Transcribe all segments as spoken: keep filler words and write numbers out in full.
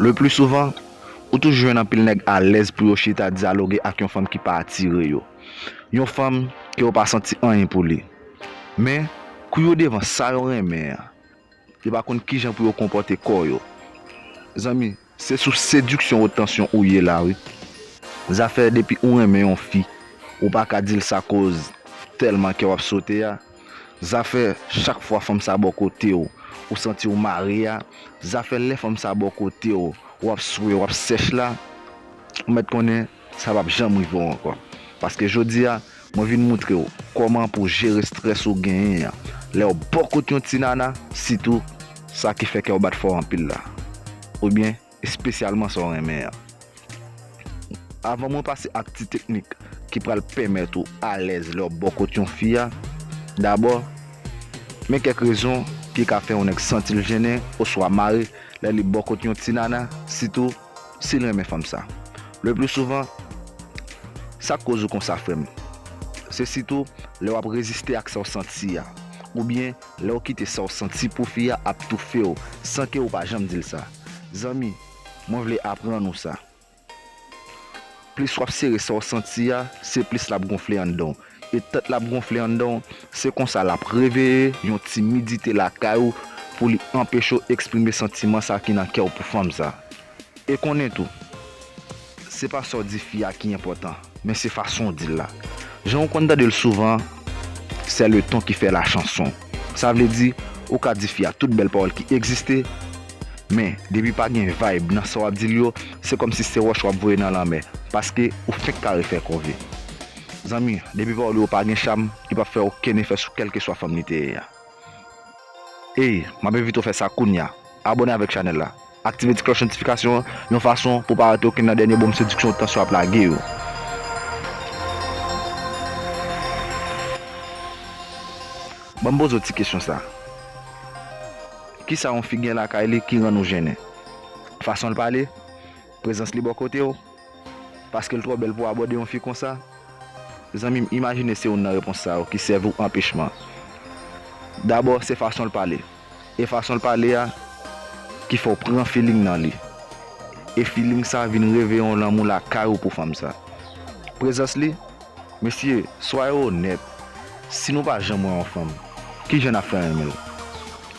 Le pli souvan, ou toujou jwenn anpil nèg alèz pou yo chita dyaloge ak yon fanm ki pa atire yo. Yon fanm ke yo pa santi anyen pou li. Men, kou yo devan sa yo renmen an, yo pa konn kijan pou yo konpòte kò yo. Zanmi, se sou sediksyon wo tansyon ou ye la, wi. Zafè depi ou renmen yon fi, ou pa ka di l sa koz tèlman kè w ap sote a. Zafè chak fwa fanm sa bò kote w, ou santi w mare a. Zafè lè fanm sa bò kote w, w ap swe, w ap sèch la. Ou mèt konnen sa p ap janm rive w ankò. Paske jodi a, mwen vin moutre w kòman pou w jere estrès ou genyen an. Lè w bò kot yon ti nana, sitou sa ki fè kè w bat fò anpil la. Oubyen, espesyalman sa w renmen an. Avan mwen pase ak ti teknik ki pral pèmèt ou alèz lè w bò kot yon fi a, dabò, men kèk rezon ki ka fè yon nèg santi l jennen oswa mare lè li bò kot yon ti nana, sitou si l renmen fanm sa. Le pli souvan, sa k koz ou konsa, frè m? Se sitou lè w ap reziste ak sa w santi a, oubyen lè w kite sa w santi pou fi a ap toufe w san ke w pa janm di l sa. Zanmi, mwen vle aprann ou sa. Plis w ap sere sa w santi a, se plis l ap gonfle anndan w. E tant l ap gonfle anndan w, se konsa l ap reveye yon timidite lakay ou pou li anpeche w eksprime santiman sa ki nan kè w pou fanm sa. E konnen tou, se pa sa w di fi a ki enpòtan, men se fason w di l la. Jan w konn tande l souvan, c'est le ton qui fait la chanson. Sa vle di, ou ka di fi a tout bèl pawòl ki egziste, men depi pa gen vibe nan sa w ap di l yo, se kòmsi se wòch w ap voye nan lanmè, paske ou fenk kare fè kòve. Zanmi, depi pawòl yo pa gen cham, li p ap fè okenn efè sou kèlkeswa fanm li te ye a. Ey, m ap envite w fè sa kounye a. Abòne avèk chanèl la. Aktive ti klòch notifikasyon an yon fason pou w pa rate okenn nan dènye bonm sediksyon ou tansyon ap lage yo. Ban m poze w ti kesyon sa. Kisa yon fi gen lakay li ki rann ou jennen? Fason l pale? Prezans li bò kote w? Paske l twò bèl pou w abòde yon fi konsa? Zanmi m, imajine se youn nan repons sa yo ki sèvi w anpechman. Dabò, se fason l pale. E fason l pale a ki fè w pran feeling nan li. E feeling sa vin reveye yon lanmou lakay ou pou fanm sa. Prezans li, mesye, swaye onèt. Si nou pa janm wè yon fanm, kijan n ap fè renmen l?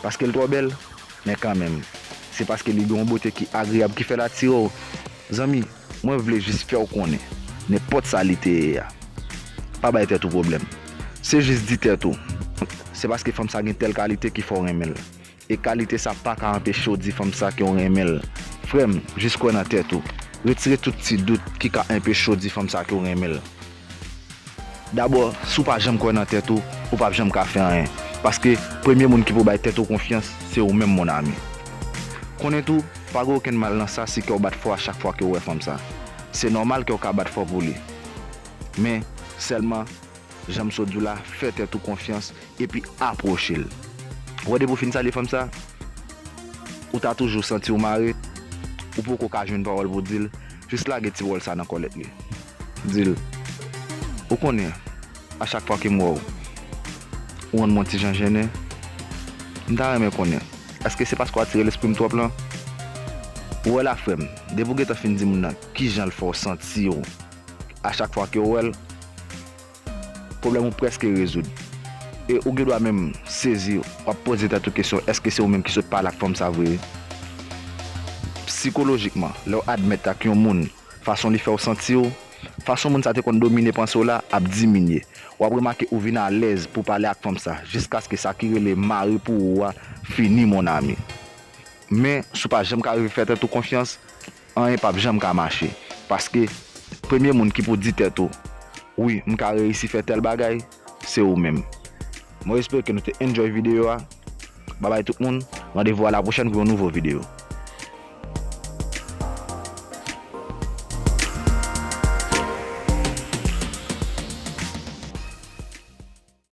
Paske l twò bèl? Men kanmenm, se paske li gen yon bote ki agreyab ki fè l atire w. Zanmi, mwen vle jis fè w konnen, nenpòt sa li te ye a, pa bay tèt ou pwoblèm. Se jis di tèt ou, se paske fanm sa gen tèl kalite ki fè w renmen l. E kalite sa pa ka anpeche w di fanm sa ke w renmen l. Frè m, jis kwè nan tèt ou. Retire tout ti dout ki ka anpeche w di fanm sa ke w renmen l. Dabò, si w pa janm kwè nan tèt ou, ou p ap janm ka fè anyen. Paske premye moun ki pou bay tèt ou konfyans, se ou menm, mon ami. Konnen tou, pa gen okenn mal nan sa si kè w bat fò a chak fwa ke w wè fanm sa. Se nòmal ke w ka bat fò pou li. Men, sèlman, jan m sot di w la, fè tèt ou konfyans epi apwoche l. Ou wè, depi w fin salye fanm sa, ou ta toujou santi w mare, ou poko ka jwenn pawòl pou w di l, jis lage ti wòl sa nan kòlèt li. Di l, ou konnen, a chak fwa ke m wè w, ou rann mwen ti jan jennen. M ta renmen konnen, èske se paske w atire lespri m twòp lan? Ou wè la, frè m, depi w gentan fin di moun nan kijan l fè w santi w a chak fwa ke w wè l, pwoblèm ou prèske rezoud. E ou gen dwa menm sezi, w ap poze tèt ou kesyon, èske se ou menm ki sot pale ak fanm sa vre? Sikolojikman, lè w admèt ak yon moun fason li fè w santi w, fason moun sa te konn domine panse w la ap diminye. W ap remake ou vin alèz pou pale ak fanm sa, jiskaske sa ki rele mare pou ou a fini, mon ami. Men, si w pa janm ka rive fè tèt ou konfyans, anyen p ap janm ka mache. Paske, premye moun ki pou di tèt ou, wi, m ka reyisi fè tèl bagay, se ou menm. Mwen espere ke nou te enjoy videyo a. Babay tout moun, randevou a la pwochèn pou yon nouvo videyo.